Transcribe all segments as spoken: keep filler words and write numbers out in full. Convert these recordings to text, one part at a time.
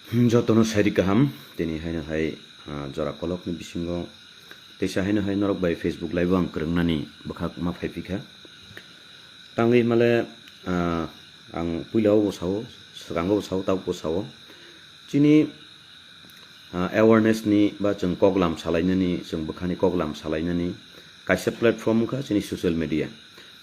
Jotono sairi kaham, tini haino hai, ah, jora kolokni bisingo teisa haino hai norok bai Facebook live o ang kwrwngnani bwkhak ma phai phikha. Tangwi himale, ah, ang puila o bo sao, swkango bo sao, tabuk bo sao. Chini, ah, awareness ni ba chwng koklam salainani, chwng bwkhani koklam salainani kaisa platform wngkha chini social media.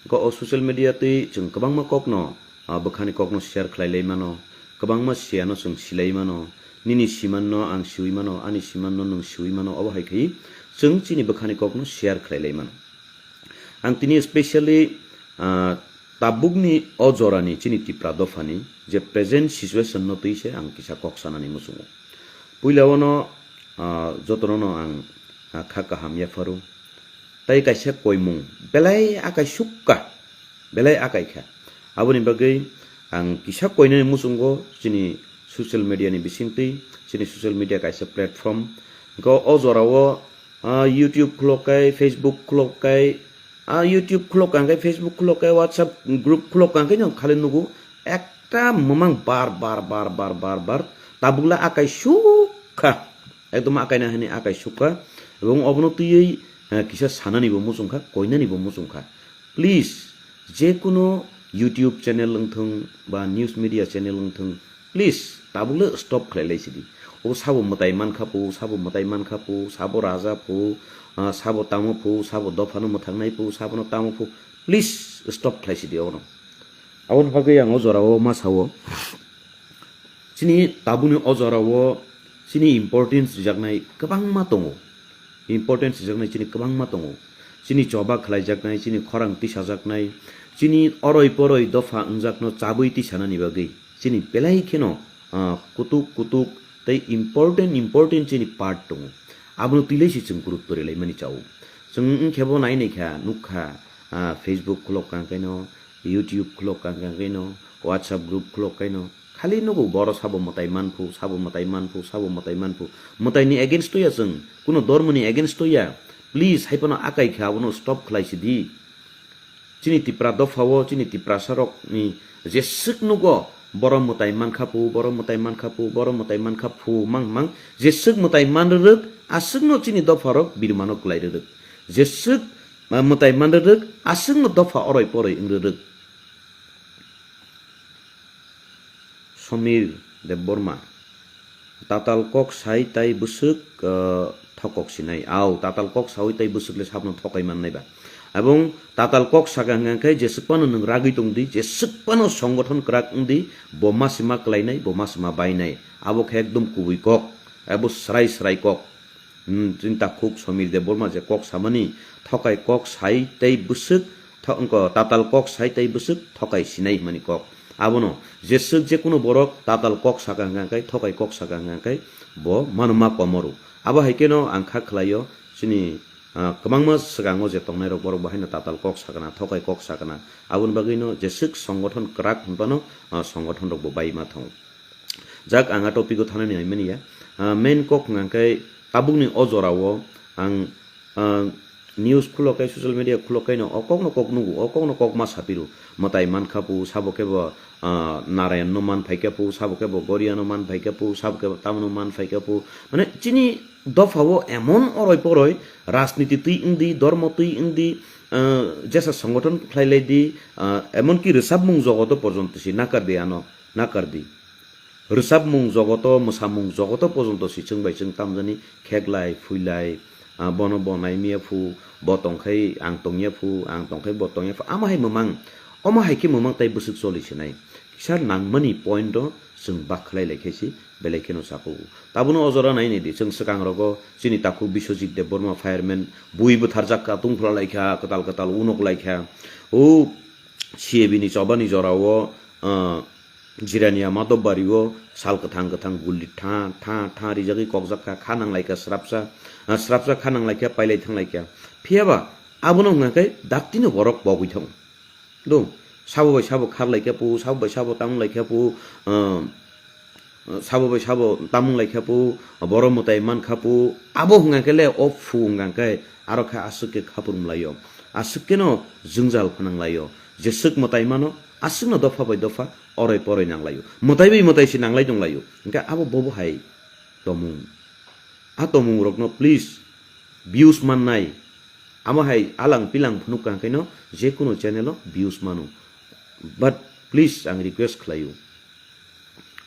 Wngkha o social media twi chwng kwbangma kokno, ah, bwkhani kokno share khlai lai mano, kwbangma siyano chwng silai mano, nini simanno ang siwi mano, ani simanno nwng siwi mano, obo hai khe chwng chini bwkhani kokno share khlai lai mano. Ang tini specially, ah, tabukni o jorani chini Tipra dophani je present situation no twi se ang kisa kok sanani muchungo. Puila ono, ah, jotono no ang, ah, kha kaham yapharo. Tai kaisa koimung belai akai sukka, belai akai kha. Aboni bagwi ang kisa koinani muchungo chini social media ni bisingtwi, chini social media kaisa platform. Wngkha o jorao, ah, YouTube khulok kai, Facebook khulok kai, ah, YouTube khulok kang kai, Facebook khulok kai, WhatsApp group khulok kang kai no khali nugo ekta mamang bar bar bar bar bar bar tabukla akai sukha. Ekdom akai na hani akai sukha. Ebong obono twiwi, eh, kisa sanani bo muchungkha, koinani bo muchungkha. Please, je kuno YouTube channel wngthung ba news media channel wngthung, please, tabukle stop khlai lai sidi. O sabo mwtai mankha pu, sabo mwtai mankha pu, sabo raja pu, ah, sabo tamo pu, sabo dophano mwthangnai pu, sabono tamo pu, please stop khlai sidi obono. Aboni bagwi ang o jorao ma sao. Chini tabukni o jorao chini importance rijaknai kwbangma tongo. Importance rijaknai chini kwbangma tongo. Chini choba khlaijaknai, chini khorang tisajaknai, chini oroi poroi dopha wngjakno chabwi tisanani bagwi chini belai kheno, ah, kutuk kutuk tei important important chini part tongo. Abono twilaisi chwng gurutto rilaimani chao. Chwng wngkhe bo nai naikha, nukha, ah, Facebook khulok kang kaino, YouTube khulok kang kaino, WhatsApp group khulok kaino. Khali nugo boro sabo mwtai manphu, sabo mwtai manphu, sabo mwtai manphu. Mwtaini against to ya chwng, kuno dormoni against to ya. Please, haiphano akai khe abono stop khlai sidi. Chini Tipra dophao, chini Tiprasa rokni jeswk nugo, boro mwtai mankha phu, boro mwtai mankha phu, boro mwtai mankha phu, mang mang, jeswk mwtai man rwrwk, aswkno chini dopharok birmano kwlai rwrwk. Jeswk, ah, mwtai man rwrwk, aswkno dopha oroi poroi wng rwrwk. Somir Debbarma. Tatal kok sai tai bwswk, ah, thokok sinai. Au, tatal kok saui tai bwswk le sabno thokai mannai ba. Ebong tatal kok saka hwnka khe jeswk phano nwng ragwi tong di, jeswk phano songgothon kwrak wng di, bo ma se ma kwlainai, bo ma se ma bainai. Abo khe ekdom kubui kok, abo srai srai kok. Hmm, chini takhuk Somir Debbarma je kok samani, thokai kok sai tei bwswk, tho-, wngko tatal kok sai tei bwswk thokai sinai hwnmani kok. Abono jeswk je kuno borok tatal kok saka hwnka khe, thokai kok saka hwnka khe, bo mano ma komoru. Abo hai kheno ang kha khlaio, chini, ah, kwbangma swkango je tongnairok borok bo haino tatal kok sakana, thokai kok sakana. Aboni bagwino jeswk songgothon kwrak hwnphano, ah, songgothon rokbo bai ma thango. Jak ang a topic o thanani hai mani ya. Ah, main kok hwnka khe tabukni o jorao ang, ah, news khulok kai, social media khulok kai no o kok no kok nugo, o kok no kok ma sapiru. Mwtai mankha pu, sabo khe bo, ah, Narayan no man phai khe pu, sabo khe bo Goria no man phai khe pu, sabo khe bo tamo no man phai khe pu. Mane chini dopha o emon oroi poroi rajniti twi wng di, dormo twi wng di, ah, jesa songgothon khlai lai di, ah, emon ki rwchapmung jogoto porjonto si nakar di ano, nakar di. Rwchapmung jogoto, mwsamung jogoto porjonto si chwng bai chwng tamjani kheklai, phuilai, ah, bono bo nai miya phu, bo tongkhai ang tongya phu, ang tongkhai bo tongya phu, ama hai mwmang, omo hai khe mwmang tai bwswk choli sinai. Kisa nangmani point o chwng bak khlai lai khe si belai kheno sakugo. Tabono o jora nai nai di, chwng swkang rogo chini takhuk Biswajit Debbarma fireman bui bwtharjak kha, tungphla lai kha, kwtal kwtal unok lai kha. O C A B ni chobani jorao, ah, Jirania Madhobbario sal kwthang kwthang gulli tha tha tha rijagwi kokjak kha, kha nang lai kha srapsa, ah, srapsa kha nang lai kha, pailai thang lai kha. Phiya ba abono hwnka khe daktino borok pogwi thango. Do, sabo bai sabo khar lai kha pu, sabo bai sabo tamung lai kha pu, ah, sabo bai sabo tamung lai kha pu, boro mwtai man kha pu, abo hwnka khe le o phu hwnka khe aro khe aswk khe khapur mlaio, aswk kheno jwngjal phanang laio, jeswk mwtai mano, aswkno dopha bai dopha oroi poroi nanglaio, mwtai bai mwtai se nanglai tonglaio. Hingke abo bobo hai tomung. A tomung rokno please views mannai. Amo hai alang pilang phunuk kha khaino je kuno channel o views mano. But please ang request khlaio.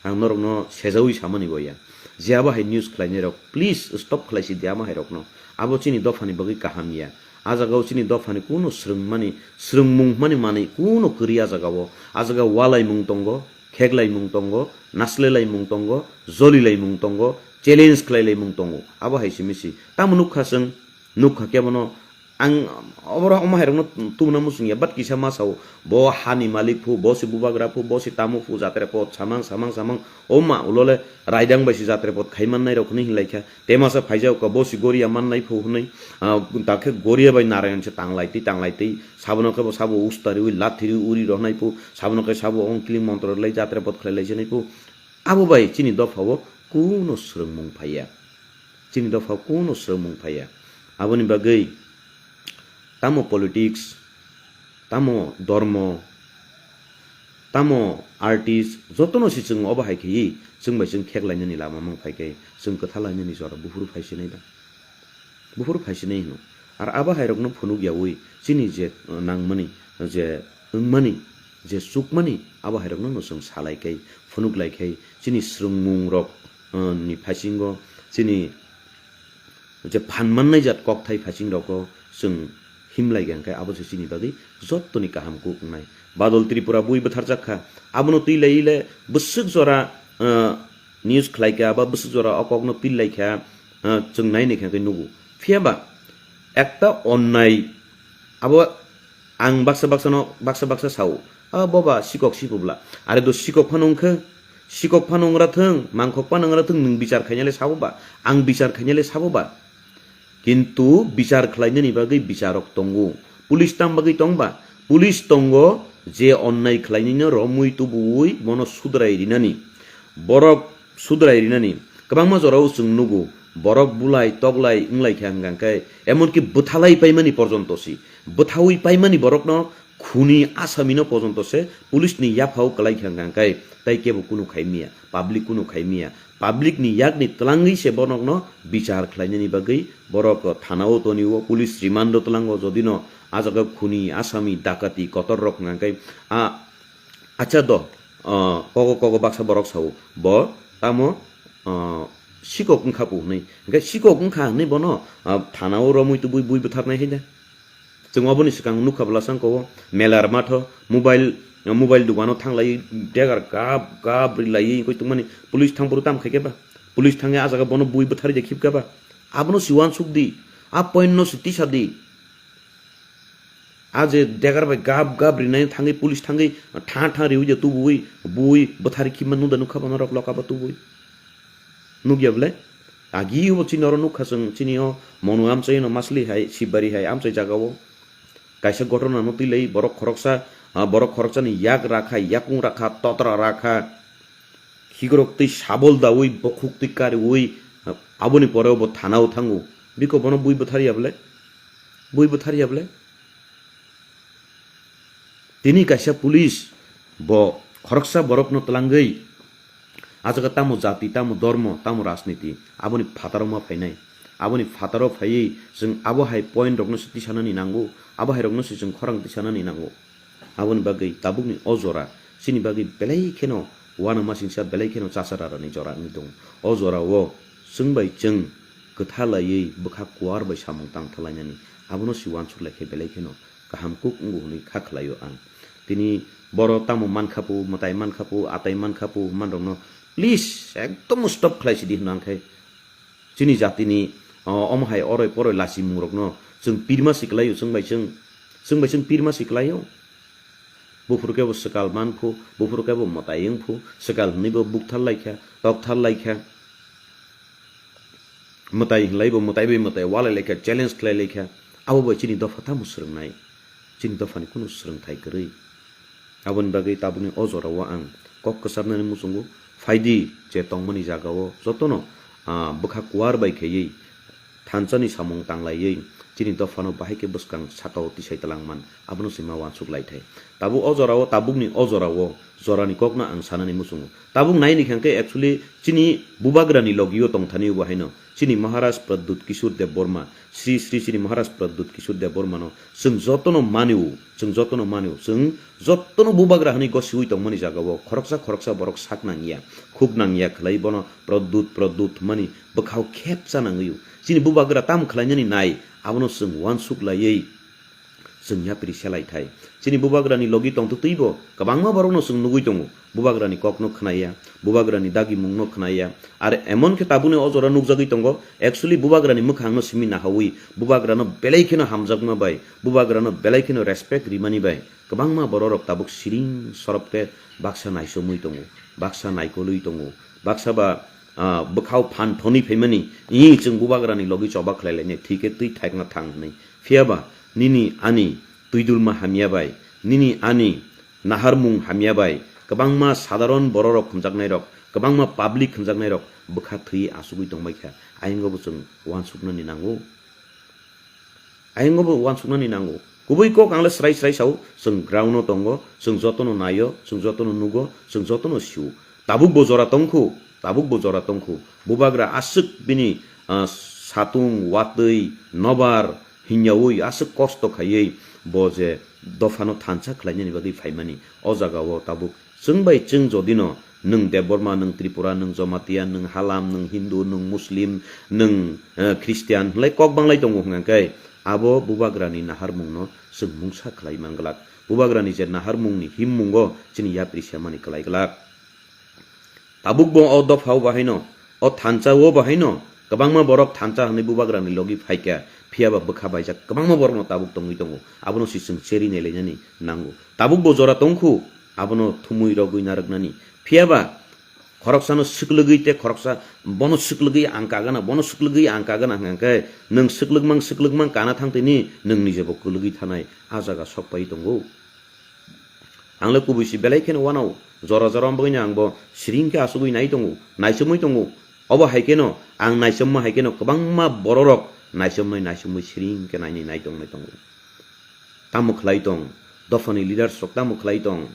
Ang norokno sejaui samani bo ya. Je abo hai news khlainai rok please stop khlai si di amo hai rokno. Abo chini dophani bagwi kaham ya. A jaga o chini dophani kuno swrwngmani, swrwngmung hwnmani manwi kuno kwrwi a jaga o. A jaga walaimung tongo, kheklaimung tongo, naslelaimung tongo, jolilaimung tongo, challenge khlailaimung tongo. Abo hai simi si. Tamo nukha chwng, nukha kebono. Ang oboro omo hai rokno tubuna muchung ya, but kisa ma sao, bo hani malik phu, bo se bubagra phu, bo se tamo phu, jatre pot samang, samang, samang. O ma ulo le raidang bai se jatre pot khai mannai rok hwnwi hinlai kha. Te masa phaijao ka bo si goria mannai phu hwnwi, ah, dakhe goria bai narayan se tanglai twi, tanglai twi, sabono khe bo sabo ustari ui lathiri uri rohnai phu, sabono khe sabo ongkling montro lai jatre pot khlai lai sinai phu. Abo bai chini dopha o kuno swrwngmung phaiya. Chini dopha o kuno swrwngmung phaiya. Aboni bagwi tamo politics, tamo dormo, tamo artist, jotono se chwng obo hai khe chwng bai chwng kheklainani lama mang phai khe chwng kwthalainani jora buphuru phai sinai ba. Buphuru phai sinai hino. Ar abo hai rokno phunuk yaui chini je, uh, nangmani, je wngmani, je chukmani, abo hai rokno no chwng salai khai, phunuk lai khai, chini swrwngmung rok, uh, ni phaisingo, chini je phan mannai jat kokthai phaising rokgo chwng himlai kha, hwnkhe abo se chini bagwi jottoni kaham kuk wngnai. Badal Tripura bui bwtharjak kha, abono twi lai le bwswk jora, ah, news khlai kha, ba bwswk jora o kokno pil lai kha, ah, chwng nai nai kha khe nugo. Phiya ba ekta onnai abo ang baksa baksa no, baksa baksa sao, "Ah, boba, sikok si publa." Are do sikok phano wngkhe, sikok phano wngra thung, mangkhok phano wngra thung, nwng bichar khainale sabo ba, ang bichar khainale sabo ba. Kintu bichar khlainani bagwi bicharok tongo. Police tam bagwi tong ba? Police tongo je onnai khlainino romwi tubuwi bono sudrai rinani. Borok sudrai rinani. Kwbangma jorao chwng nugo, borok bulai toklai wnglai kha hwnkha khe, emonki bwthalai paimani porjonto si. Bwthawi paimani borokno khuni asamino porjonto se police ni yaphao kwlai kha hwnkha khe, tai kebo kunu khai miya, public kunu khai miya. Public ni yakni twlangwi se borokno bichar khlainani bagwi borok thana o tonio, police remand o twlango, jodino a jaga khuni, asami, dakati, kotor rok hwnkha khe a Acha do, ah, kogo kogo baksa borok sao, bo tamo, ah, sikok wngkha pu hwnwi. Hwnkhe sikok wngkha hwnwi bono, ah, thana o romwi tubui bui bwtharnai hai da. Chwng oboni swkang nukha bwlasang kogo melar matho mobile, mobile dukano thanglai degar gap gap rilaiwi wngwi tongmani police thangphuru tam khaikhe ba? Police thangwi a jaga bono bui bwtharwi de khibkha ba? Abono si uansuk di, a point no si tisa di. A je degar bai gap gap rinai thangwi police thangwi tha tha riwi je tubui bui bwthari khimma nung da nukha bono rok loka bo tubui. Nukya bwle? Agi bo chini oro nukha chwng chini o Monu amchai no masli hai Sibari hai amchai jaga o. Kaisa ghotona no twilai borok khoroksa, ah, borok khoroksani yak rakha, yakung rakha, totra rakha. Khikrok twi sabol dawi bokhuk twi kariwi, ah, aboni pore bo thana o thango. Biko bono bui bwthar ya bwle? Bui bwthar ya bwle? Tini kaisa police bo khoroksa borokno twlangwi a jaga tamo jati, tamo dormo, tamo rajniti, aboni phataro ma phainai. Aboni phataro phaiwi chwng abo hai point rokno se tisanani nango, abo hai rokno se chwng khorang tisanani nango. Aboni bagwi tabukni o jora chini bagwi belai kheno uanamasingcha, belai kheno chachara rani jora wngwi tongo. O jorao chwng bai chwng kwtha laiwi bwkha kuar bai samung tangthalainani, abono se uansuk lai khe belai kheno kaham kuk wngo hwnwi kha khlaio ang. Tini boro tamo mankha pu, mwtai mankha pu, atai mankha pu hwnmanrokno please ekdom stop khlai sidi hwnwi ang khe. Chini jatini, o, omo hai oroi poroi lachimungrokno chwng pirma si klaio, chwng bai chwng, chwng bai chwng pirma si klaio. Buphuru khe bo swkal man phu, buphuru khe bo mwtai wng phu, swkal hwnwi bo bukthar lai kha, tokthar lai kha. Mwtai hinlai bo mwtai bai mwtai walai lai kha, challenge khlai lai kha. Abo bai chini dopha tamo swrwngnai? Chini dophani kunu swrwngthai kwrwi. Aboni bagwi tabukni o jorao ang kok kwcharnani muchungo, phaidi je tongmani jagao jotono, ah, bwkha kuar bai khaiwi thansani samung tanglaiwi chini dophano bahai khe bwskang sakao tisai twlangman, abono se ma uansuk lai thai. Tabuk o jorao, tabukni o jorao jorani kokno ang sanani muchungo. Tabuk naini khe hwnkhe actually chini bubagrani logio tongthani bo haino chini Maharaj Pradyut Kishore Debbarma, Sri Sri chini Maharaj Pradyut Kishore Debbarmano chwng jotono manio, chwng jotono manio, chwng jotono bubagra hwnwi gosiwi tongmani jagao khoroksa khoroksa borok sak nangya, khuk nangya khlai bono Pradyut, Pradyut hwnmani bwkhao khepcha nangwio. Chini bubagra tam khlainani nai, abono chwng uansuk laiwi chwng yapri selai thai. Chini bubagrani logi tongtwtwibo kwbangma borokno chwng nugwi tongo. Bubagrani kokno khnaya, bubagrani dagimungno khnaya. Ar emon khe tabukni o jora nukjagwi tongo, actually bubagrani mwkhangno simi nahawi, bubagrano belai kheno hamjakma bai, bubagrano belai kheno respect rimani bai kwbangma bororok tabuk siring sorop khe baksa naisomwi tongo, baksa naikolwi tongo, baksa ba, ah, bwkhao phan thonwi phaimani, ih, chwng bubagrani logi choba khlai lainai, thwi khe twi thaikna thang hwnwi. Phiya ba nini ani twidulma hamya bai, nini ani naharmung hamya bai kwbangma sadharon bororok hwnjaknairok, kwbangma public hwnjaknairok bwkha thwi achugwi tongbai kha, ayang bo chwng uansuknani nango. Ayang bo uansuknani nango. Kubui kok ang le srai srai sao, chwng ground-o tongo, chwng jotono naio, chwng jotono nugo, chwng jotono sio. Tabuk bo jora tongkhu, tabuk bo jora tongkhu. Bubagra aswk bini, ah, satung, watwi, nobar, hinyaui aswk kosto khaiwi bo je dophano thansa khlainani bagwi phaimani, o jagao tabuk chwng bai chwng jodino nwng Debbarma, nwng Tripura, nwng Jamatia, nwng Halam, nwng Hindu, nwng Muslim, nwng, eh, Christian hwnlai kok banglai tongo hwnkha khe abo bubagrani naharmungno chwng mungsa khlai man glak. Bubagrani je naharmungni himmungo chini yapri semani klai glak. Tabukbo o dophao bahaino, o thansa-o bahaino kwbangma borok thansa hwnwi bubagrani logi phaikha, phiyaba bwkha baijak kwbangma borokno tabuk tongwi tongo. Abono se chwng cheri nailainani nango. Tabukbo jora tongkhu, abono thumwi rogwi narwknani. Phiyaba khoroksano swklwgwi tei khoroksa bono swklwgwi ang kagana, bono swklwgwi ang kagana hwnkha khe nwng swklwkmang swklwkmang kana thang tini nwng nijebo kwlwgwi thanai a jaga sok pai tongo. Ang le kubui si belai kheno uanao, jora jora wng bagwino ang bo siring khe achugwi nai tongo, naichomwi tongo. Obo hai kheno ang naichomma hai kheno kwbangma bororok naichomnai naichomwi siring khe nainai nai tongnai tongo. Tamo khlai tong, dophani leaders rok tamo khlai tong,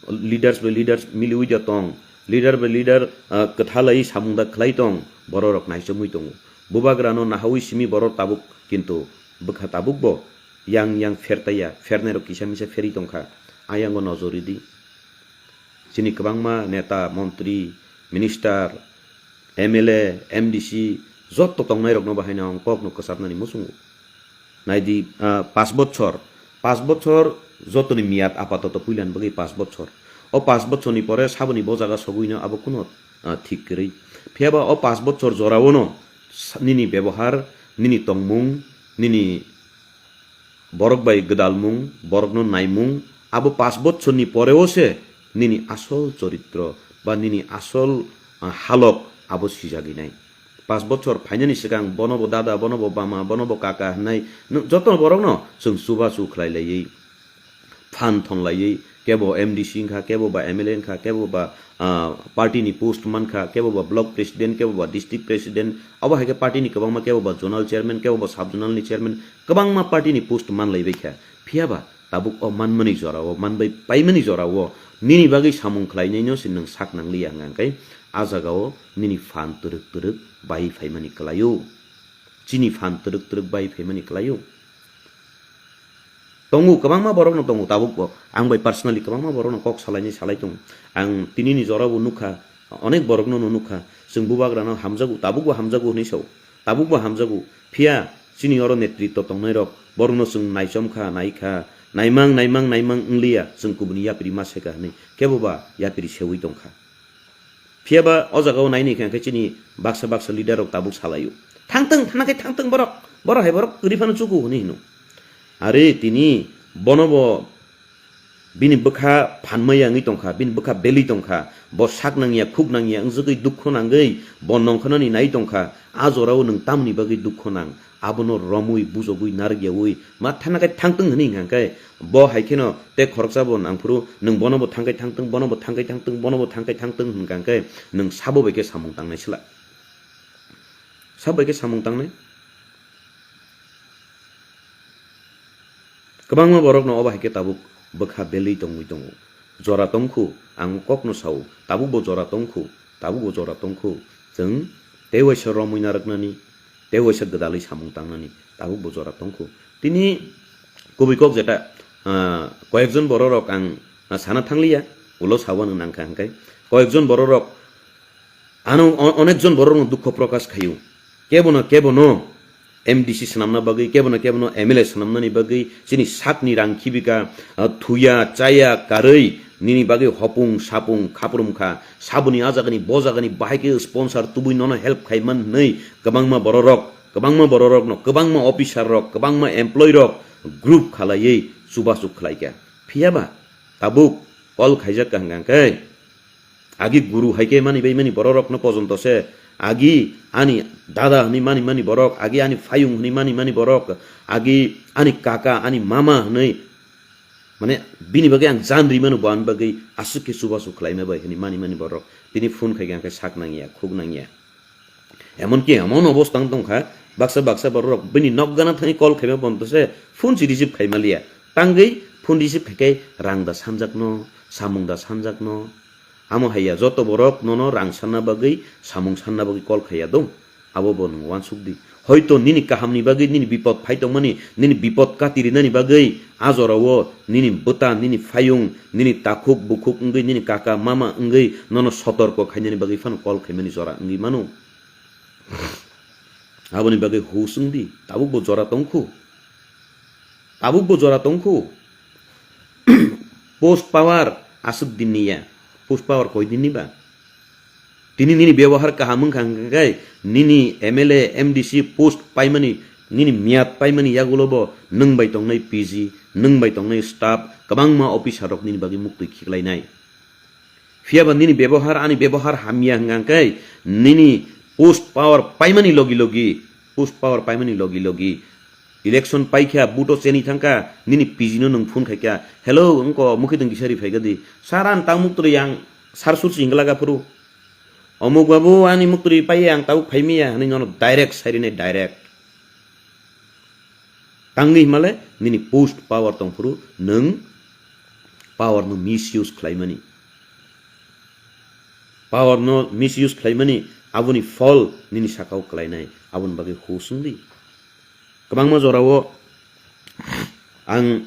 leaders bai leaders miliwi da tong, leader bai leader, ah, kwthalai samung da khlai tong, bororok naichomwi tongo. Bubagrano nahawi simi borok tabuk, kintu bwkha tabukbo yang yang phertaiya, phernairok kisa misa pherwi tongkha. Ayango nojor ridi. Chini kwbangma neta, montri, minister, M L A, M D C, jotto tongnairokno bahaino ang kokno kwchapnani muchungo. Naidi, ah, pas bochor, pas bochor jotoni miyat apatoto puilani bagwi pas bochor. O pas bochorni pore saboni bo jaga sogwino abo kuno, ah, thik kwrwi. Phiyaba o pas bochor joraono sa-, nini bebohar, nini tongmung, nini borok bai gwdalmung, borokno naimung, abo pas bochorni poreo se nini asol choritro ba nini asol, ah, halok abo sijagwi nai. Pas bochor phainani swkang bono bo dada, bono bo bama, bono bo kaka hwnwi nwng joto borokno chwng chubachu khlai laiwi, phan thon laiwi, kebo M D C wngkha, kebo ba M L A wngkha, kebo ba, ah, party ni post mankha, kebo ba block president, kebo ba district president, abo hai khe party ni kwbangma, kebo ba zonal chairman, kebo ba sub zonal ni chairman, kwbangma party ni post man laibai kha. Phiya ba tabuk o manmani jora o, manbai paimani jora o nini bagwi samung khlainaino se nwng sak nangliya hwnka hwnkhe, a jaga o nini phan twrwk twrwk bai phaimani kwlai o. Chini phan twrwk twrwk bai phaimani kwlai o. Tongo, kwbangma borokno tongo tabukbo. Ang bai personally kwbangma borokno kok salaini salai tongo. Ang tinini jorabo nukha, onek borokno no nukha. Chwng bubagrano hamjago, tabukbo hamjago hwnwi sao. Tabukbo hamjago. Phiya chini oro netritto tongnairok, borokno chwng naichomkha, naikha, naimang, naimang, naimang wngliya, chwng kubuni yapri ma seka hwnwi kebo ba yapri seui tongkha. Phiya ba o jaga o naini khe, khe chini baksa baksa leader rok tabuk salaio. Thangtwng, thana khe thangtwng borok, borok hai borok kwrwi phano chuku hwnwi hino. Are tini bono bo bini bwkha phanmaya wngwi tongkha, bini bwkha belwi tongkha, bo sak nangya, khuk nangya, wngjagwi dukho nangwi bo nongkhornani nai tongkha, a jorao nwng tamoni bagwi dukho nang? Abono romwi, bujogwi, narwkyaui ma thana khe thangtwng hwnwi hwnkha khe, bo hai kheno tei khoroksa bo nangphuru nwng bono bo thangkai thangtwng, bono bo thangkai thangtwng, bono bo thangkai thangtwng hwnkha khe nwng sabo bai khe samung tangnai sla. Sabo bai khe samung tangnai. Kwbangma borokno obo hai khe tabuk bwkha belwi tongwi tongo. Jora tongkhu, ang kokno sao, tabukbo jora tongkhu, tabukbo jora tongkhu. Chwng tei waisa romwi narwknani, tei waisa gwdalwi samung tangnani, tabukbo jora tongkhu. Tini kubui kok jeta, ah, koyekjon bororok ang, ah, sana thangliya, ulo sawano nangkha hwnkhe. Koyekjon bororok ano o-, onekjon bororokno dukho prokash khaio. Kebono, kebono M D C swnamna bagwi, kebono, kebono M L A swnamnani bagwi, chini sakni rang khibika, ah, thuya, chaya, karwi, nini bagwi hopung, sapung, khaprum kha, saboni a jagani, bo jagani bahai khe sponsor tubui nono help khaiman hwnwi kwbangma bororok, kwbangma bororokno, kwbangma officer rok, kwbangma employee rok group khalaiwi chubachu khlaikha. Phiyaba tabuk call khaijak kha hwnkha khe, agi guru hai khe mani bai mani bororokno pojonto se, agi ani dada hwnwi mani mani borok, agi ani phayung hwnwi mani mani borok, agi ani kaka, ani mama hwnwi, mane, bini bagwi ang jan rimano bo ani bagwi aswk khe chubachu khlaima bai hwnwi mani mani borok. Tini phone khai khe ang khe sak nangya, khuk nangya. Emonki emon obostha wng tongkha, baksa baksa borok bini nok gana thangwi call khaima bonto se phone si receive khaima liya. Tangwi phone receive khai khe rang da sanjakno, samung da sanjakno. Amo haiya joto borok nono rang sanna bagwi, samung sanna bagwi call khaiya dong. Abo bo nwng wansuk di. Hoito nini kahamni bagwi, nini bipod phai tongmani, nini bipod kati rinani bagwi, a jorao nini bwta, nini phayung, nini takhuk bukhuk wngwi, nini kaka mama wngwi nono sotorko khainani bagwi phano call khaimani jora wngwi mano. Aboni bagwi hus wng di, tabukbo jora tongkhu. Tabukbo jora tongkhu. Post power aswk dinni ya. Post power koi dinni ba? Tini nini byabohar kaham wngkha hwnkhe nini M L A, M D C post paimani, nini miyat paimani yagulo bo nwng bai tongnai P G, nwng bai tongnai staff, kwbangma officer rok nini bagwi muktwi khiklainai. Phiyaba nini bebohar, ani bebohar hamya hwnkha khe nini post power paimani logi logi, post power paimani logi logi election paikha, buto cheni thangkha, nini P G no nwng phone khaikha, "Hello, wngko mukhitwng kisa ri phaikha di, sir, ang tang muktwi yang sar sur si hingla gaphuru, omuk babu ani muktwi paiya ang tabuk phaimiya," hwnwi nono direct sairinai, direct. Tangwi himale nini post power tongphuru nwng power no misuse khlaimani. Power no misuse khlaimani aboni phol nini sakao kwlainai, aboni bagwi hus wng di. Kwbangma jorao ang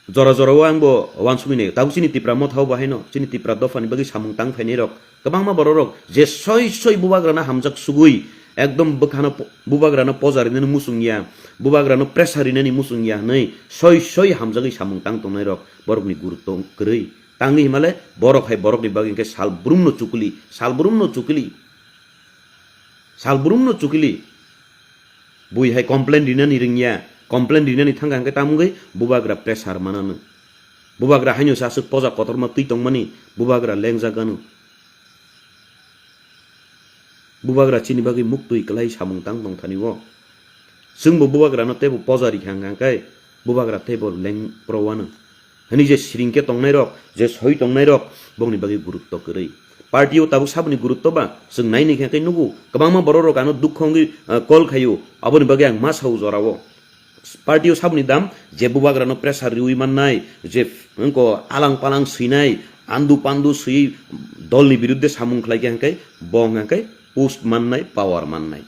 Jora jorao ang bo wansugwi naio. Tabuk chini Tipra Motha o bo haino, chini Tipra Dopha ni bagwi samung tang phainai rok, kwbangma borok rok je soi soi bubagra no hamjak sugwi, ekdom bwkha no po-, bubagra no poja rinani muchung ya, bubagra no pressure rinani muchung ya hwnwi soi soi hamjagwi samung tang tongnai rok, borok ni gurutto kwrwi. Tangwi himale borok hai borok ni bagwi hwnkhe sal brum no chukuli, sal brum no chukuli, sal brum no chukuli. Bui hai complain rinani ringya, complain rinani thangkha hwnkhe tamo wngwi bubagra pressure manano. Bubagra haino se aswk poja kotorma twi tongmani, bubagra lengjak gano. Bubagra chini bagwi muktwi kwlai samung tang tongthani o. Chwngbo bubagrano teibo poja rikha hwnkha hwnkhe bubagra teibo leng pro wano. Hwnwi je siring khe tongnairok, je soi tongnairok, bokni bagwi gurutto kwrwi. Party o tabuk saboni gurutto ba, chwng naini khe khe nugo, kwbangma borok rok ano dukho wngwi, ah, call khaio, aboni bagwi ang ma sao jorao. Party o saboni dam, je bubagrano pressure riwi mannai, je wngko alang palang swinai, andu pandu swi dolni biruddhe samung khlai khe hwnkhe, bo hwnkhe post mannai, power mannai.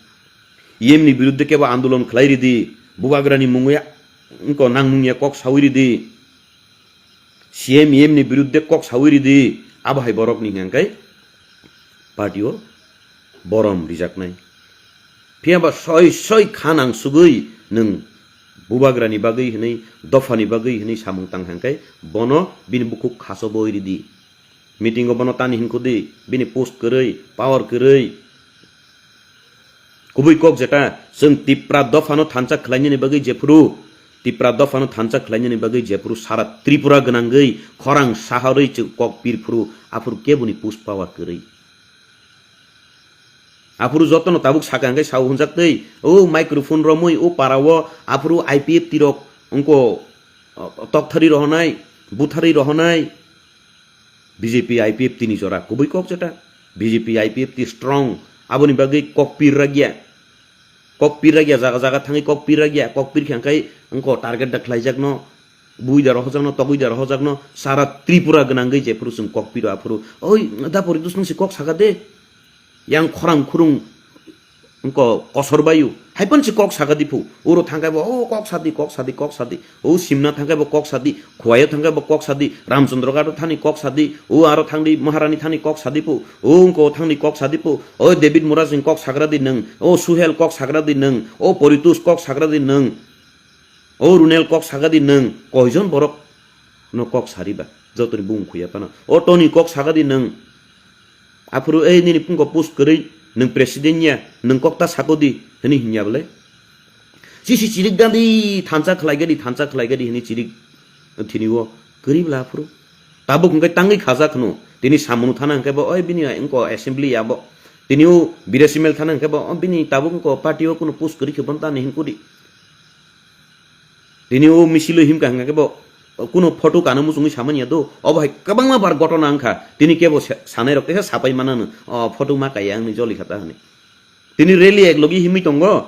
E M ni biruddhe kebo andolon khlai ridi, bubagrani mungwi wngko nang nungya kok sawi ridi. C M E M ni biruddhe kok sawi ridi, abo hai borok ni hwnkhe party o borom rijaknai. Phiya ba soi soi kha nang sugwi nwng bubagra ni bagwi hwnwi, dopha ni bagwi hwnwi samung tang hwnkhe bono bini bukhuk khaso boi ridi. Meeting o bono tani hinkhudi, bini post kwrwi, power kwrwi. Kubui kok jeta, chwng Tipra dophano thansa khlainani bagwi jephuru, Tipra dophano thansa khlainani bagwi jephuru sara Tripura gwnangwi khorang saharwi chwng kok pirphuru, aphuru keboni post power kwrwi. Aphuru jotono tabuk saka hwnkhe sao hwnjak twi, o microphone romwi o para o aphuru I P F T rok wngko, o, tokthari rohonai, buthari rohonai. B J P I P F T ni jora kubui kok jeta. B J P I P F T strong. Aboni bagwi kok pir ragya. Kok pirak ya, jaga jaga thangwi kok pirak ya, kok pir khe hwnkhe wngko target da khlaijakno, bui da rohojakno, togwi da rohojakno, sara Tripura gwnangwi jephuru chwng kok piro aphuru, "Oi, da Poritos nwng se kok saka de, yang khorang khurung wngko kosor bayu, hai phano se kok saka di phu, uro thangkhe bo, o kok sadi, kok sadi, kok sadi." O Simna thangkhe bo kok sadi, Khowai-o thangkhe bo kok sadi, Ramchandra Ghat-o thani kok sadi, o aro thangdi Maharani thani kok sadi pu, o wngko thangdi kok sadi pu, o David Murasing kok sagra di nwng, o Suhel kok sagra di nwng, o Poritos kok sagra di nwng, o Runel kok saga di nwng, koijon borok no kok sari ba, jotoni bung khuya phano, o Tony kok saga di nwng, aphuru ei nini phungo post kwrwi, nwng president ya, nwng kok ta sako di, hwnwi hinya bole. Sisi chirik gadi thansa khlai gadi, thansa khlai gadi hwnwi chirik thini o kwrwi bla aphuru. Tabuk hwnkhe tangwi khajak hwno, tini samung thana hwnkhe bo, oi bini wngko assembly ya bo. Tini o Birasimel thana hwnkhe bo, o bini tabuk wngko party o kuno post kwrwi khe bon tani hinkudi. Tini o misilo himkha hwnkha khe bo kuno photo kana muchungwi samani ya do. Obo hai kwbangma bar gotona wngkha. Tini kebo sa-, sanai rok teisa sapai manano. O photo ma kaiya wngni joli kha ta hwnwi. Tini rally ek logi himwi tongo.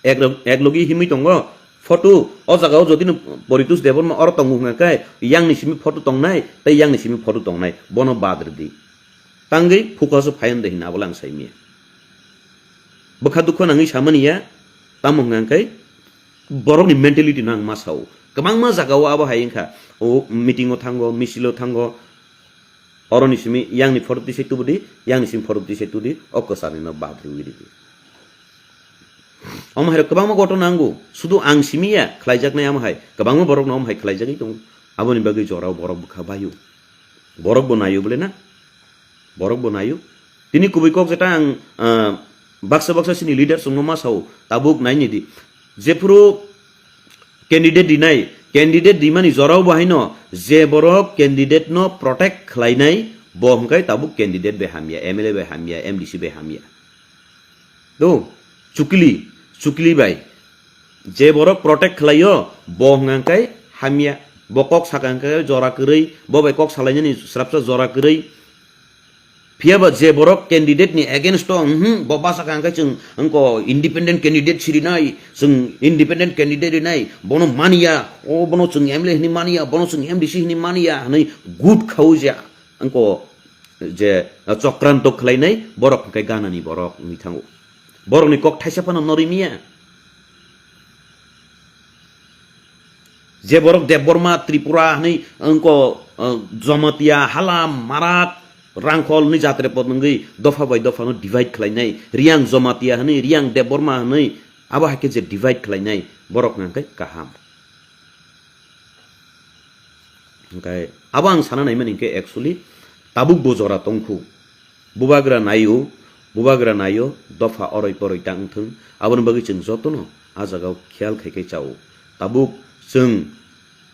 Ek, ek logi himwi tongo. Photo o jaga o jodi no Poritos Debbarma oro tongo hwnkha khe yang ni simi photo tongnai tei yang ni simi photo tongnai. Bono bad rwdi. Tangwi focus o phayan de hwnwi abo lang saimya. Bwkha dukho nangwi samani ya, tamo hwnka hwnkhe borokni mentality no ang ma sao. Kwbangma jagao abo hai wngkha, o meeting o thango, misil o thango, oroni simi yangni photo tisai tubudi, yangni simi photo tisai tudi, o kwcharni no bad riwi ridi. Omo hai rok kwbangma gotona nango, sudu ang simi ya khlaijaknai amo hai, kwbangma borok no omo hai khlaijagwi tongo. Aboni bagwi jorao borok bwkha baio. Borok bo naio bole na? Borok bo naio. Tini kubui kok jeta ang, ah, baksa baksa sini leaders rokno ma sao, tabuk naini di. Jephuru candidate rinai, candidate rimani jorao bo haino je borok candidate no protect khlainai, bo hwnkhe tabuk candidate bai hamya, M L A bai hamya, M D C bai hamya. Do, chukli, chukli bai. Je borok protect khlaio, bo hwnka khe hamya. Bo kok saka hwnkhe jora kwrwi, bo bai kok salainani swrapsa jora kwrwi. Phiya ba je borok candidate ni against o, mhm, bo basa kha hwnkhe chwng wngko independent candidate sirinai, chwng independent candidate rinai, bono maniya, o bono chwng M L A hwnwi maniya, bono chwng M D C hwnwi maniya, hwnwi good khaui je wngko je chokranto khlainai, borok hwnkhe ganani borok wngwi thango. Borokni kok thaisa phano norwi miya. Je borok Debbarma, Tripura hwnwi wngko, uh, Jamatia, Halam, Marak, Rangkhol hwnwi jatre pod wngwi dopha bai dopha no divide khlainai, Riyang Jamatia hwnwi, Riyang Debbarma hwnwi, abo hai khe je divide khlainai, borok hwnkhe kaham. Hwnkhe abo ang sana naimani hwnkhe actually tabuk bo jora tongkhu. Bubagra naio, bubagra naio, dopha oroi poroi ta wngthung. Aboni bagwi chwng jotono a jagao khiyal khai khai chao. Tabuk chwng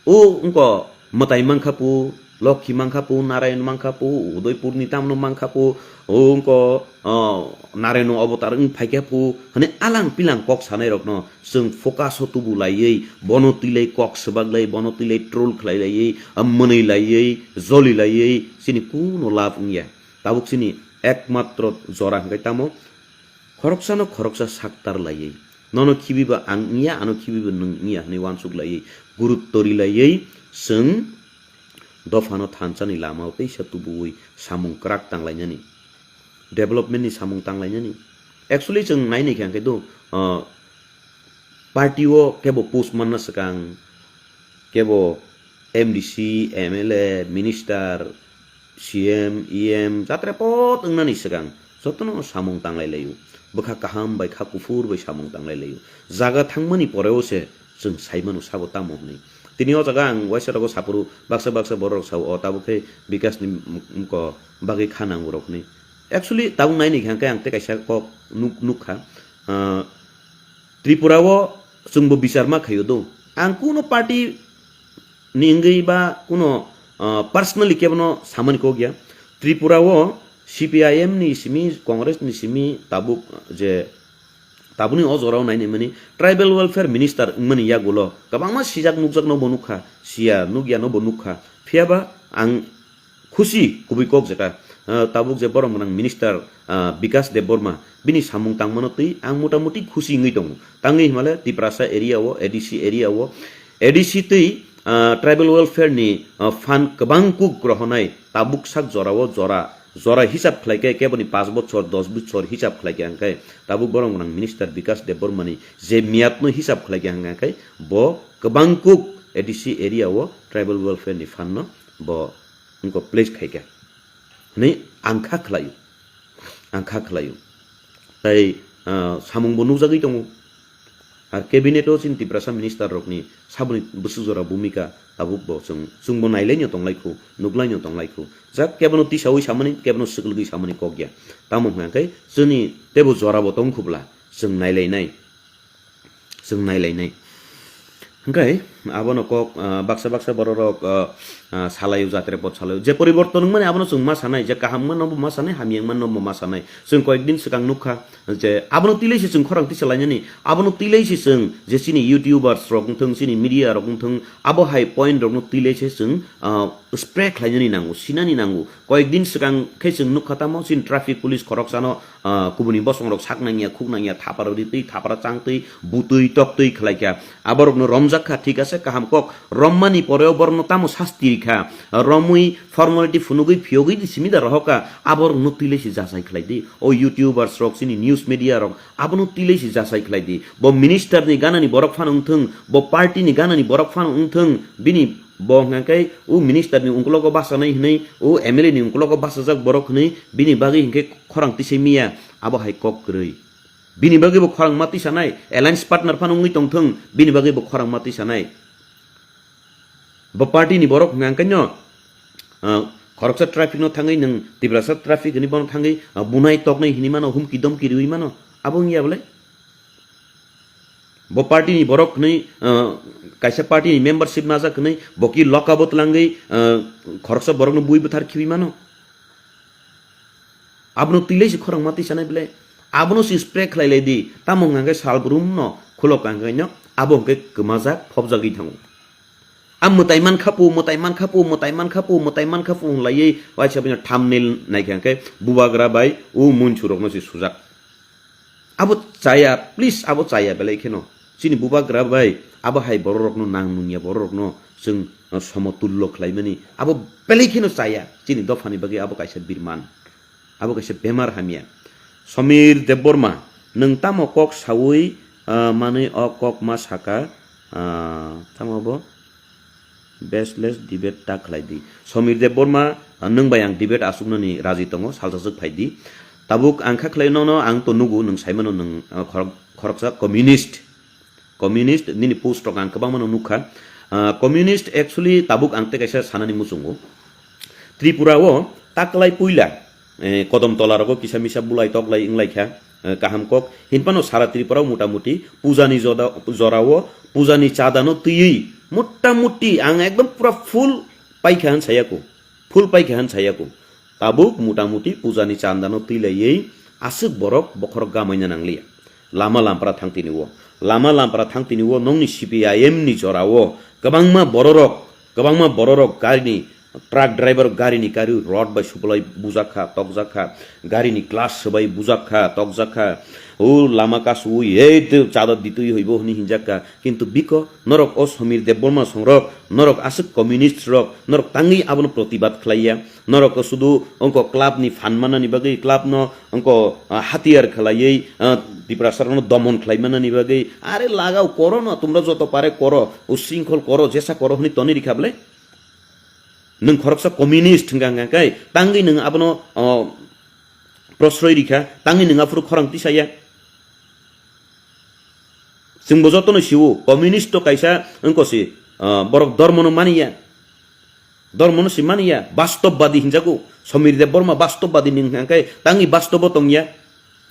o wngko mwtai mankha pu, Lokhi mankha pu, Narayan mankha pu, Udaipurni tamno mankha pu, o wngko, o, Narayan avatar wng phaikha pu, hwnwi alang pilang kok sanai rokno chwng focus o tubu laiwi, bono twilai kok swbak lai, bono twilai troll khlai laiwi, mwnwi laiwi, joli laiwi, chini kuno lab wngya. Tabuk chini ekmatro jora hwnkhe tamo khoroksano khoroksa saktar laiwi, nono khibiba ang wngya, ano khibiba nwng wngya hwnwi uansuk laiwi, gurutto ri laiwi, chwng dophano thansani lamao teisa tubuwi samung kwrak tanglainani, development ni samung tanglainani. Actually, chwng nainai khe hwnkhe do, ah, party o kebo post manna swkang, kebo M D C, M L A, minister, C M, E M, jatre pot wngnani swkang jotono samung tanglai laio. Bwkha kaham bai kha kuphur bai samung tanglai laio. Jaga thangmani poreo se chwng sai mano sabo tamo hwnwi. Tini o jaga ang waisa rogo saphuru baksa baksa borok rok sao, o tabuk khe Bikash ni m-, mko bagwi kha nango rok hwnwi. Actually, tabuk naini khe ang tei kaisa kok nuk-, nukha. Ah, Tripura o chwngbo bichar ma khaio do. Ang kuno party ni wngwi ba kuno, ah, personally kebono samani kok ya. Tripura o C P I M ni simi, Congress ni simi tabuk je tabukni o jorao nainai mani tribal welfare minister wngmani yagulo kwbangma sijak nukjakno bo nukha, siya nukyano bo nukha. Phiyaba ang khusi kubui kok jeta. ah, tabuk je borom gwnang minister, ah, Bikas Debbarma, bini samung tangmano twi ang motamuti khusi wngwi tongo. Tangwi himale Tiprasa area o, A D C area o, A D C twi, ah, tribal welfare ni, ah, fund kwbang kuk rohonai tabuk sak jora o jora, jora hisab khlai khe keboni paanch bochor, dos bochor hisab khlai khe ang khe tabuk borom gwnang minister Bikas Debbarma ni je miyat no hisab khlai khe ang khe bo kwbang kuk A D C area o tribal welfare ni fund no bo wngkha place khai kha hwnwi ang kha khlaio, ang kha khlaio. Tai, ah, samungbo nukjagwi tongo. Ar cabinet o chini Tiprasa minister rokni saboni bwswk jora bhumika tabuk bo chwng, chwngbo nailaino tonglaikhu, nuklaino tonglaikhu. Jak kebono tisawi samani, kebono swkwlgwi samani kok ya. Tamo hwnkha khe chwngni teibo jorabo tongkhubla chwng nailainai. Chwng nailainai. Hwnkhe abono kok, ah, baksa baksa bororok, ah, ah, salaio, jatre pot salaio. Je poriborton wngmani abono chwng ma sanai, je kaham wngmano bo ma sanai, hamya wngmano bo ma sanai. Chwng koyekdin swkang nukha je abono twilaise chwng khorang tisa lainani, abono twilaise chwng je chini YouTubers rok wngthwng, chini media rok wngthwng, abo hai point rokno twilaise chwng, ah, spray khlainani nango, sinani nango. Koyekdin swkang khe chwng nukha tamo chini traffic police khoroksano, ah, kubuni bosongrok sak nangya, khuk nangya, thapara ritwi, thapara changtwi, butwi, toktwi khlaikha. Aborokno romjak kha, thik ase, kaham kok. Rommani poreo borokno tamo sasti rikha. Romwi formality phunugwi phiyogwi di simi da rohokha. Aborokno twilaise jachai khlai di. O YouTubers rok, chini news media rok, abono twilaise jachai khlai di. Bo minister ni ganani borok phano wngthwng, bo party ni ganani borok phano wngthwng, bini Bo hwnka khe o minister ni ungkologo bachanai hwnwi, o M L A ni ungkologo bachajak borok hwnwi bini bagwi hinkhe khorang tisai miya, abo hai kok kwrwi. Bini bagwi bo khorang ma tisanai, alliance partner phano wngwi tongthwng, bini bagwi bo khorang ma tisanai. Bo party ni borok hwnka khe no, ah, khoroksa traffic no thangwi nwng Tiprasa traffic hwnwi bono thangwi, ah, bunai toknai hwnwi mano, humki domki rwi mano, abo wngya bole? Bo party ni borok hwnwi, ah, kaisa party ni membership najak hwnwi bo ki lock up o twlangwi, ah, khoroksa borokno bui bwthar khibi mano. Abono twilaise khorang ma tisanai bele. Abono si spray khlai lai di. Tamo hwnka khe sal brum no khulok ka hwnka khe no abo hwnkhe kwmajak phobjagwi thango. A mwtai man kha pu, mwtai man kha pu, mwtai man kha pu, mwtai man kha pu hwnlaiwi waisa bini thumbnail naikha hwnkhe bubagra bai o munchurokno se sujak. Abo chaya, please, abo chaya belai kheno. Chini bubagra bai abo hai bororokno nang nungya bororokno chwng, uh, somotullo khlaimani abo belai kheno chaya. Chini dophani bagwi abo kaisa birman. Abo kaisa bemar hamya. Samir Debbarma, nwng tamo kok saui, ah, manwi o kok ma saka, ah, tamo bo baseless debate ta khlai di. Samir Debbarma, ah, nwng bai ang debate asuknani raji tongo, salsa swk phai di. Tabuk ang kha khlai nono, ang to nugo, nwng sai mano nwng, ah, khorok-, khoroksa communist. Communist nini post rok ang kwbangma no nukha. Ah, communist actually tabuk ang tei kaisa sanani muchungo. Tripura o taklai puila, eh, kodom tola rogo kisa misa bulai toklai wnglaikha, eh, kaham kok. Hinphano sara Tripura o motamuti pujani joda, jora o pujani chada no twiwi motamuti ang ekdom pura full paikha hwn sayako. Full paikha hwn sayako. Tabuk motamuti pujani chandano twilaiwi aswk borok bokhorok gamaina nangliya. Lama lampra thangtini o. Lama lampra thangtini o nokni C P I M ni jora o kwbangma bororok, kwbangma bororok garini, truck driver garini kari rod bai suplai bujak kha, tokjak kha, garini glass swbai bujak kha, tokjak kha. O lama kasu ei chada ditwi hoibo hwnwi hinjak kha. Kintu biko norok o Samir Debbarma songrok, norok aswk communist rok, norok tangwi abono protibad khlaiya. Norok sudu ongko club ni phan manani bagwi, club no ongko, ah, hatiyar khlaiwi, ah, Tiprasa rokno domon khlai manani bagwi, are lagao koro no, tumra joto pare koro, ushrinkhol koro, jesa koro hwnwi toni rikha bwle. Nwng khoroksa communist hwnkha hwnkha khe tangwi nwng abono, oh, prosroi rikha, tangwi nwng aphuru khorang tisaya. Chwngbo jotono sio, communist to kaisa wngko si, ah, borok dormono maniya. Dormono si maniya, bastobadi hinjago. Samir Debbarma bastobadi ni hwnkha khe tangwi bastobo tongya.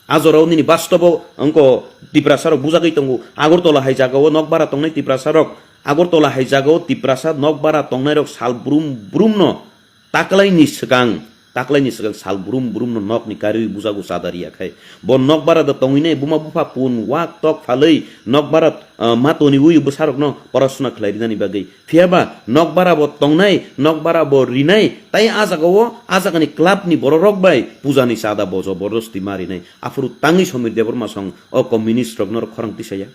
A jorao nini bastobo wngko Tiprasa rok bujagwi tongo. Agartala hai jagao nokbara tongnai Tiprasa rok. Agartala hai jagao Tiprasa nokbara tongnai rok sal brum brum no taklaini swkang Taklaini swkang sal brum brum no nok ni kariwi bujago chada riya khai. Bo nok bara da tongwi nai buma bupha pun wak tok phalwi nok bara, ah, ma toniwi bwsarok no porasona khlai rinani bagwi. Phiya ba nok bara bo tongnai, nok bara bo rinai, tai ah jaga o, ah jaga ni club ni borok rok bai puja ni chada bo jobordosti ma rinai. Aphuru tangwi Somir Debbarma song o communist rok no khorang tisaya.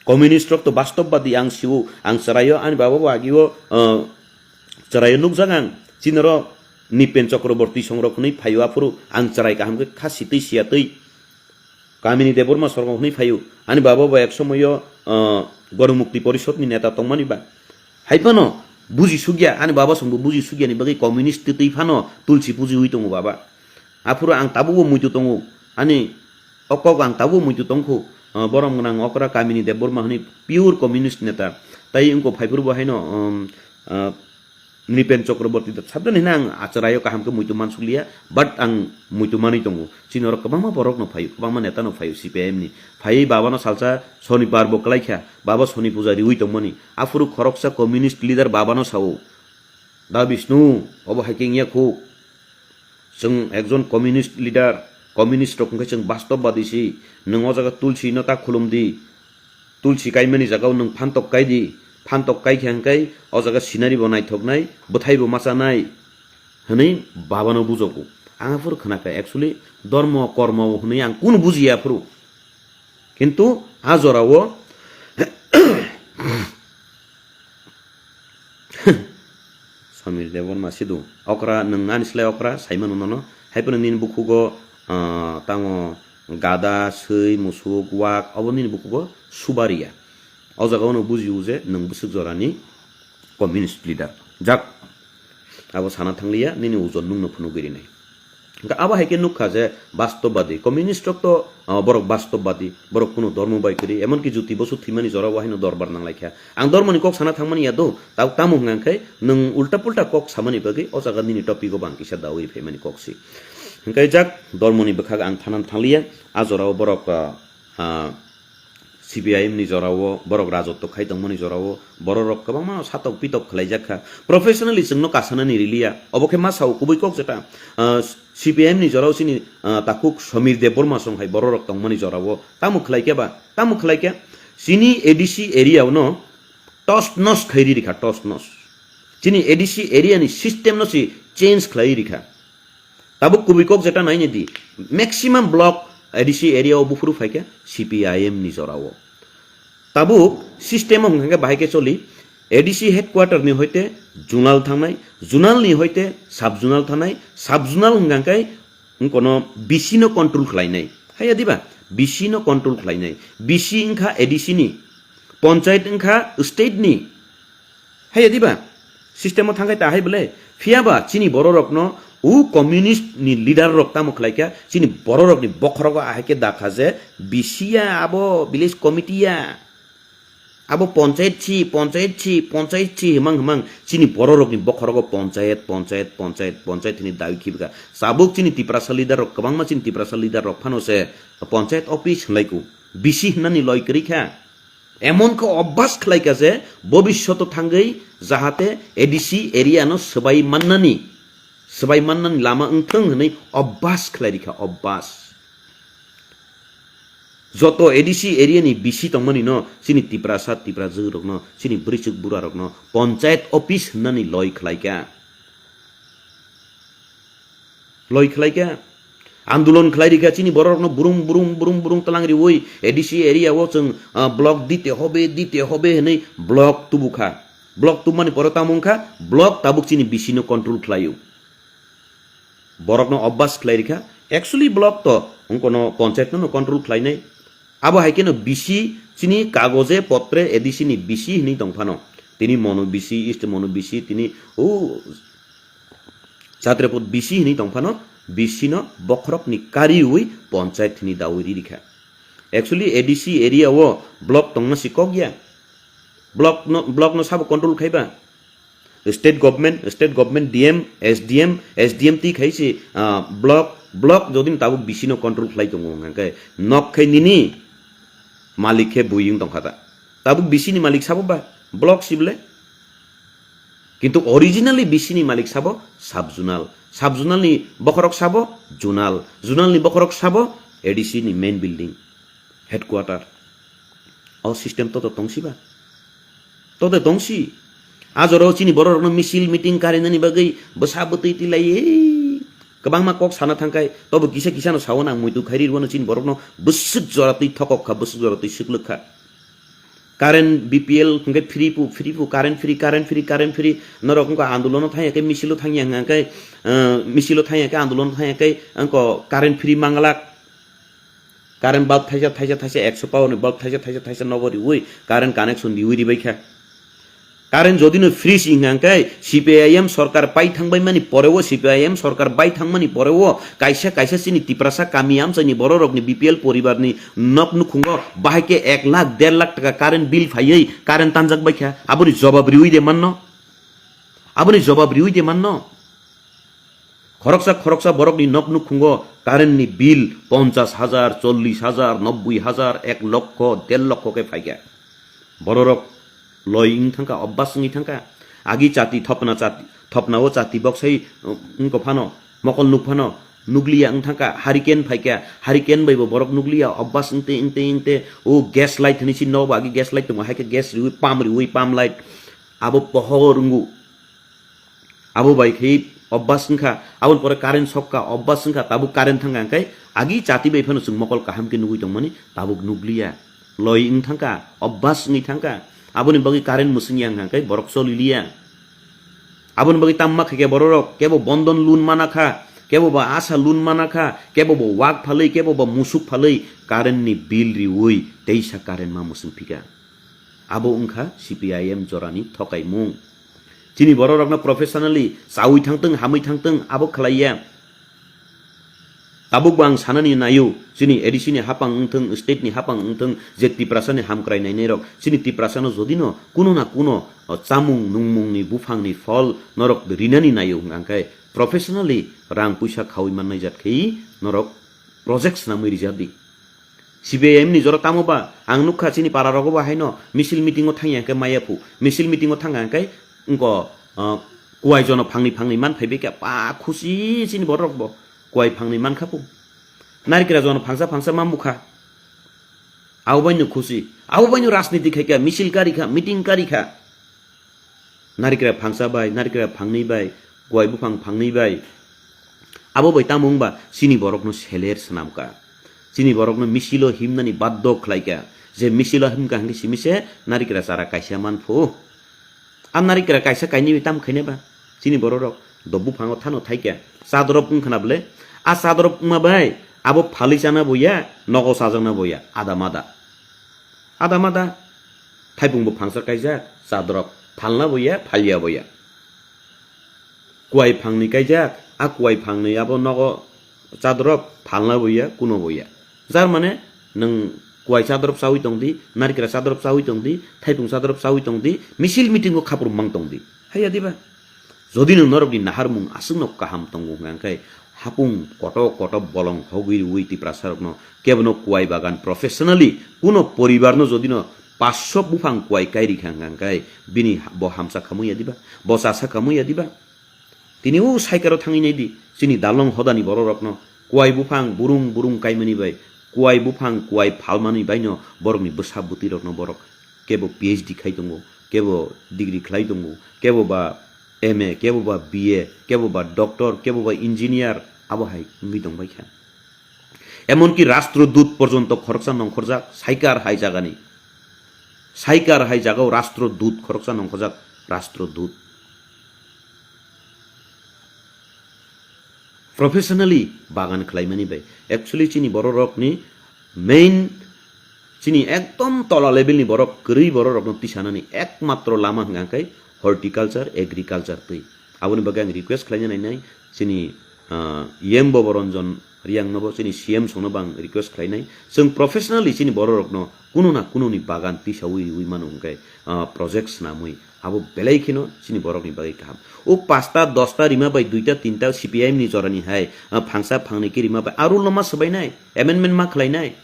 Communist rok to bastobadi ang sio, ang chwraio ani baba bo agio, ah, chwraio nukjak ang. Chinoro Nipen Chakraborty songrok hwnwi phaio aphuru ang chwrai kaham khe kha sitwi siya twi. Kamini Debbarma sorgo hwnwi phaio. Ani baba bo ek somoyo, ah, Goromukti Porishod ni neta tongmani ba. Hai phano buji sugya, ani baba songbo buji sugyani bagwi communist twi twi phano tulsi puji ui tongo baba. Aphuru ang tabukbo muitu tongo. Ani o kok ang tabukbo muitu tongkhu. Ah, borom gwnang okra kamini Debbarma hwnwi pure communist neta. Tai wngkho phaiphuru bo haino, um, ah, Nripen Chakraborty da sabjani hwnwi ang acharaio kaham khe muitu mansukliya, but ang muitu manwi tongo. Chini oro kwbangma borok no phaio, kwbangma neta no phaio C P I M ni. Phaiwi baba no salsa Sonibar bo kwlai kha, baba Soni puja riwi tongmani. Aphuru khoroksa communist leader baba no sao, "Da Bishnu, obo hai khe wngya khu. Chwng ekjon communist leader, communist rok hwnkhe chwng bastobadi si. Nwng o jaga tulsi no ta khulum di." Tulsi kaimani jagao nwng phantok kai di, phantok kai khe hwnkhe o jaga scenery bo naithoknai, bwthai bo machanai hwnwi babano bujogo. Ang aphuru khna kha, actually, dormo, kormo hwnwi ang kunu bujiya aphuru. Kintu a jorao Samir Debbarma sido. Okra, nwng ani slai okra, saimano nono. Hai phano nini bukhugo, ah, tamo gada, swi, musuk, wak, obo nini bukhugo subariya. O jaga ono bujiu je nwng bwswk jorani communist leader. Jak, abo sana thangliya, nini ujon nwngno phunugwi rinai. Hwnkhe abo hai khe nukha je bastobadi, communist rok to, ah, borok bastobadi, borok kuno dormo bai kwrwi, emonki Jyoti Bosu thwimani jora o haino dorbar nanglaikha. Ang dormoni kok sana thangmani ya do, ta-, tamo hwnka khe nwng ulta pulta kok samani bagwi o jaga nini topic o bo ang kisa dawi phaimani kok si. Hwnkhe jak dormoni bwkhak ang thana thanglia, a jora o borok, ah, ah, C P I M ni jora o, borok rajotw khai tongmani jora o, borok rok kwbangma satok pitok khlaijak kha. Professionally chwngno kasanani riliya. Obo khe ma sao kubui kok jeta, ah, C P I M ni jora o chini, ah, takhuk Samir Debbarma song hai borok rok tongmani jora o. Tamo khlai khe ba? Tamo khlai khe chini A D C area o no tos nos khai ri rikha, tos nos. Chini A D C area ni system no si change khlai rikha. Tabuk kubui kok jeta naini di, maximum block A D C area o buphuru phaikha C P I M ni jora o. Tabuk system o hwnkha khe bahai khe choli, A D C headquarter ni hoite zonal thangnai, zonal ni hoite sub zonal thangnai, sub zonal hwnkha khe wngkono B C no control khlainai. Haiya diba? B C no control khlainai. B C wngkha A D C ni, ponchayat wngkha state ni. Haiya diba? System o thangkhai ta hai bole. Phiya ba chini borok rokno u communist ni leader rok tamo khlai kha, chini borok rokni bokhorogo ahai khe dakha je B C ya abo village committee ya. Abo ponchayat si, ponchayat si, ponchayat si himang himang chini borok rokni bokhorogo ponchayat, ponchayat, ponchayat, ponchayat hini dawi khibikha. Sabuk chini Tiprasa leader rok kwbangma chini Tiprasa leader rok phano se ponchayat office hwnlai ku. B C hwnani loi kwrwi kha. Emon khe obbas khlai kha je bobishoto thangwi jahate A D C area no swbai mannani, swbai mannani lama wngthwng hwnwi obbas khlai rikha, obbas. Joto A D C area ni B C tongmani no chini Tiprasa, Tiprajwk rokno, chini bwrwichwk bura rokno ponchayat office hwnani loi khlai kha. Loi khlai kha. Andolon khlai rikha chini borok rokno burum, burum, burum, burum tlang riwi A D C area o chwng, ah, block dite hobe, dite hobe hwnwi block tubukha. Block tubmani pore tamo wngkha, block tabuk chini B C no control khlaio. Borokno obbas khlai rikha. Actually block to wngkono ponchayat no control khlainai. Abo hai kheno B C chini kagoje potre A D C ni B C hwnwi tongphano. Tini Monu B C, East Monu B C, tini o Chatrepot B C hwnwi tongphano, B C no bokhorokni kariwi ponchayat hwnwi dawi ri rikha. Actually A D C area o block tongma si kok ya. Block no, block no sabo control khaiba? State government, state government D M, S D M, S D M twi khai si, ah, block, block jodi tabuk B C no control khlai tongo hwnkha khe nok khai nini malik khe bui wng tongkha ta. Tabuk B C ni malik sabo ba? Block si bole? Kintu originally B C ni malik sabo sub zonal, sub zonal ni bokhorok sabo zonal, zonal ni bokhorok sabo A D C ni main building, headquarter. O system toto tongsi ba? Tote tongsi. A jora o chini borok rokno misil meeting karinani bagwi bwsa bwtwi tilai, ei, kwbangma kok sana thangkai, tobo kisa kisa no sao nang muitu khairi rwno chini borokno bwswk jora twi thokok kha, bwswk jora twi swklwk kha. Current B P L hwnkhe free pu, free pu, current free, current free, current free. Norok wngkha andolono thangya khe, misilo thangya hwnkha khe, eh, misilo thangya khe, andolono thangya khe, wngkha current free manglak. Current bulb thaisa, thaisa, thaisa, ekso power ni bulb thaisa, thaisa, thaisa nogo riwi, current connection riwi ribai kha. Current jodi no free se hwnkha khe, C P I M sorkar pai thangbai mani poreo, C P I M sorkar bai thangmani poreo, kaisa, kaisa chini Tiprasa kami amchaini bororokni B P L poribarni nok nukhungo bahai khe ek lakh, der lakh taka current bill phaiwi current tanjak bai kha. Aboni jobab riwi de manno? Aboni jobab riwi de manno? Khoroksa, khoroksa borokni nok nukhungo current ni bill ponchash hajar, chollish hajar, nobboi hajar, ek lokho, der lokho khe phaikha. Bororok loi wng thangkha, obbas wngwi thangkha. Agi chati thopna chati, thopnao chati boksai, uh, wngkha phano, mokol nuk phano, nukliya wng thangkha, hurricane phaikha, hurricane bai bo borok nukliya, obbas wngte, wngte, wngte, o gas light hinwi si nobo agi gas light tongo, hai khe gas riwi, pump riwi, pump light, abo pohor wngo. Abo bai khe obbas wngkha, aboni pore current sokha, obbas wngkha, tabuk current thangkha, hwnkhe agi chati bai phano chwng mokol kaham khe nugwi tongmani, tabuk nukliya. Loi wng thangkha, obbas wngwi thangkha, aboni bagwi current mwswngya hwnkha hwnkhe borok choliliya. Aboni bagwi tamma khaikhe bororok kebo bondon loan mana kha, kebo ba asa loan mana kha, kebo bo wak phalwi, kebo ba musuk phalwi current ni bill riwi teisa current ma mwswng phika. Abo wngkha C P I M jorani thokaimung. Chini bororokno professionally chaui thangtwng, hamwi thangtwng, abo khlaiya. Tabukbo ang sanani naio, chini A D C ni hapang wngthwng, state ni hapang wngthwng, je Tiprasa ni hamkrai nainairok, chini Tiprasa no jodi no kuno na kuno, o, chamung nungmung ni buphang ni phol norok rinani naio hwnkha khe professionally rang puisa khaui mannai jat khe norok project swnamwi rijak di. C P I M ni jora tamo ba, ang nukha chini para rogo bo haino misil meeting o thangya hwnkhe maya phu, misil meeting o thangya hwnkhe wngko, ah, kuai jono phangni phangni man phaibai kha, pa khusi chini borok bo kuai phangni man kha phu. Narikra jono phangsa phangsa ma mukha. Abo bai no khusi, abo bai no rajniti khai kha, misil kari kha, meeting kari kha. Narikra phangsa bai, narikra phangnwi bai, kuai buphang phangnwi bai. Abo bai tamo wngba chini borokno seler swnamkha. Chini borokno misilo himnani baddo khlaikha. Je misilo himkha hwnkhe simi se narikra chara kaisa manphu. A narikra kaisa kainwi bai tamo khaina ba? Chini bororok do buphango thano thaikha. Chadorop wngkhana bwle? A chadorop wngma bai abo phalwi chana bo ya, nogo chajakna bo ya, ada mada. Ada mada, thaipung bo phangsa kaijak, chadorop phalna bo ya, phalya bo ya. Kuai phangni kaijak, a kuai phangni abo nogo chadorop phalna bo ya, kuno bo ya. Jar mane nwng kuai chadorop chaui tong di, narikra chadorop chaui tong di, thaipung chadorop chaui tong di, misil meeting o khapur mang tong di. Haiya diba? Jodi no norokni naharmung aswkno kaham tongo hwnka hwnkhe, hapung koto koto bolong hogwi rwui Tiprasarokno kebono kuai bagan professionally kuno poribarno jodi no paanch sho buphang kuai kai rikha hwnka hwnkhe, bini ha-, bo hamsa khamwi ya diba? Bo chasa khamwi ya diba? Tini o saikaro thangwi nai di, chini dalong hodani bororokno kuai buphang burung burung kaimani bai, kuai buphang kuai phalmani baino borokni bwsa bwtwirokno borok kebo P H D khai tongo, kebo degree khlai tongo, kebo ba M A, kebo ba B A, kebo ba doctor, kebo ba engineer, abo hai wngwi tong bai kha. Emonki rastrodut porjonto khoroksa nongkhorjak, saikar hai jagani. Saikar hai jagao rastrodut khoroksa nongkhorjak, rastrodut. Professionally bagan khlaimani bai. Actually, chini bororokni main, chini ekdom tola level ni borok, kwrwi bororokno tisanani ekmatro lama hwnka hwnkhe horticulture, agriculture twi. Aboni bagwi ang request khlaina nainai, chini, ah, E M Boboranjan Riyang nobo, chini C M songno bo ang request khlainai. Chwng professionally chini bororokno kuno na kunoni bagan tisaui riui mano hwnkhe, ah, project swnamwi. Abo belai kheno chini borokni bagwi kaham. O pasta, dosta rima bai duita, tinta C P I M ni jorani hai, ah, phangsa, phangnwi khe rima bai. A rule no ma swbainai, amendment ma khlainai.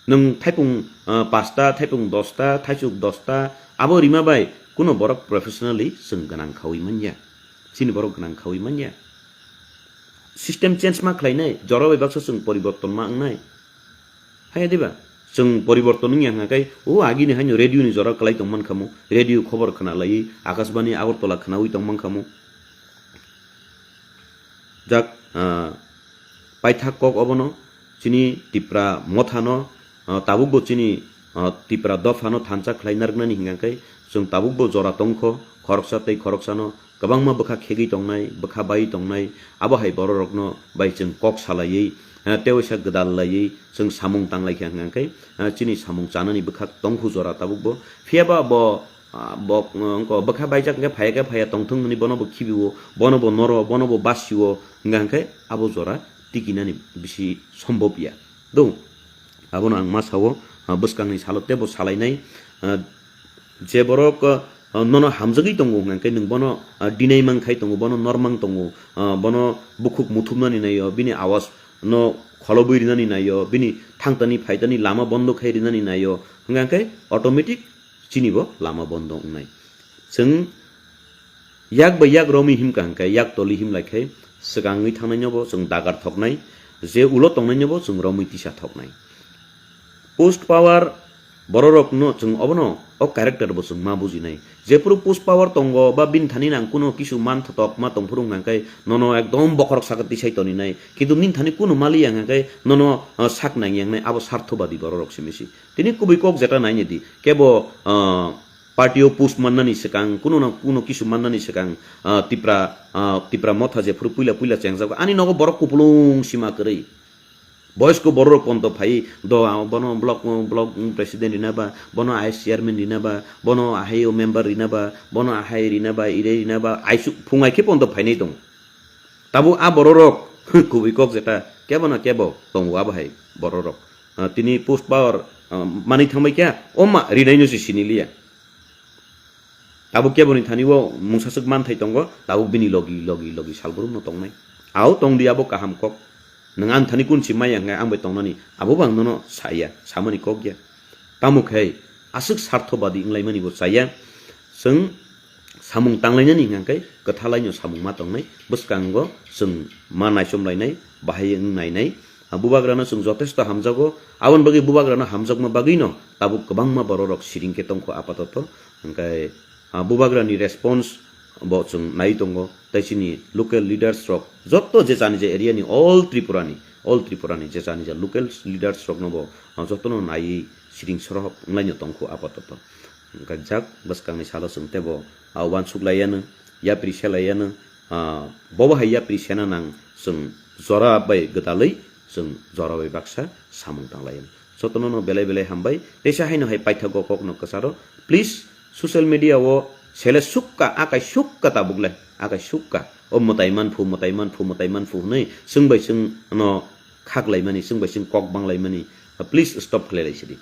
Nwng thaipung, ah, pasta, thaipung dosta, thaichuk dosta, abo rima bai Kuno borok professionally chwng gwnang khaui manya. Chini borok gwnang khaui manya. System change ma khlainai, jora bai baksa chwng poriborton ma wngnai. Haya diba? Chwng poriborton wngya hwnka khe, o agini haino radio ni jora kwlai tong man khamu, radio khobor khna laiwi, Akashbani Agartala khnaui tong man khamu. Jak, ah, paithak kok obono, chini Tipra mothano, ah, tabukbo chini, ah, Tipra dophano thansa khlai narwknani hwnka khe, chwng tabukbo jora tongkho, khoroksa tei khoroksano kwbangma bwkha khegwi tongnai, bwkha bai tongnai, abo hai bororokno bai chwng kok salaiwi, ah, tewaisa gwdal laiwi chwng samung tanglaikha hwnka khe, ah, chini samung chanani bwkha tongkhu jora tabukbo. Phiyaba bo, ah, bo, ah, wngkha bwkha baijak hwnkhe phaiya khe phaiya tongthung hwnwi bono bo khibiwo, bono bo noro, bono bo basio, hwnka hwnkhe abo jora tikinani bisi sombhob ya. Do, abono ang ma sao, ah, bwskangni salo teibo salainai, ah, je borok, ah, nono hamjagwi tongo hwnka khe nwng bono, ah, dinai mang khai tongo, bono nor mang tongo, ah, bono bukhuk muthubnani naio, bini awas no kholobwi rinani naio, bini thangtani phaitani lama bondo khai rinani naio, hwnka khe automatic chini bo lama bondo wngnai. Chwng yak bai yak romwi himkha hwnkhe yak toli himlai khe swkangwi thangnaino bo chwng dagar thoknai, je ulo tongnaino bo chwng romwi tisa thoknai. Post power bororokno chwng obono o character bo chwng ma bujinai. Jephuru post power tongo ba bini thani nang kuno kisu man thotok ma tongphuru hwnkha khe nono ekdom bokhorok saka tisai toninai. Kintu nini thani kuno maliya hwnkha khe nono, ah, sak nangya wngnai abo sarthobadi bororok simi si. Tini kubui kok jeta nainidi kebo, ah, party o post mannani swkang, kuno na kuno kisu mannani swkang, ah, Tipra, ah, Tipra motha jephuru puila puila chengjago, ani nogo borok kupulung sima kwrwi. Boysko bororok ponto phai do, ah, bono block, block president rina ba, bono I S chairman rina ba, bono ahai o member rina ba, bono ahai rina ba, ire rina ba, aisu phungai khe ponto phainai tongo. Tabuk a bororok kubui kok jeta kebo na kebo tongo abo hai bororok. Ah, tini post power, ah, manwi thangbai kha, o ma rinaino se siniliya. Tabuk keboni thani o mungsaswk manthai tongo, tabuk bini logi, logi, logi salbrumno tongnai. Ao tongdi abo kaham kok. Nwng ani thani kun si maya hwnkhe ang bai tongnani, abo bo ang nono saya, samani kok ya. Tamo khe aswk sarthobadi wnglaimani bo chaya. Chwng samung tanglainani hwnkha khe kwthalaino samung ma tongnai, bwskango chwng ma naichomlainai, bahai wng nainai. Ah, bubagrano chwng jotesto hamjago, aboni bagwi bubagrano hamjakma bagwino tabuk kwbangma bororok siring khe tongkho apatoto. Hwnkhe, ah, bubagrani response bo chwng nai tongo, tei chini local leaders rok joto je jani je area ni all Tripura ni, all Tripura ni je jani je local leaders rokno bo, ah, jotono naiwi siring sorohok wnglaino tongkho apatoto. Hwnkhe jak bwskangni salo chwng teibo, ah, uansuk laiyano, yapri se laiyano, ah, bobo hai yapri sena nang chwng jora bai gwdalwi chwng jora bai baksa samung tanglaiyano. Jotono no belai belai hambai, teisa haino hai paithago kokno kwcharo. Please, social media o sele sukka, akai sukka tabuk le, akai sukka. O mwtai manphu, mwtai manphu, mwtai manphu hwnwi chwng bai chwng no khaklaimani, chwng bai chwng kok banglaimani. Please stop khlai lai sidi.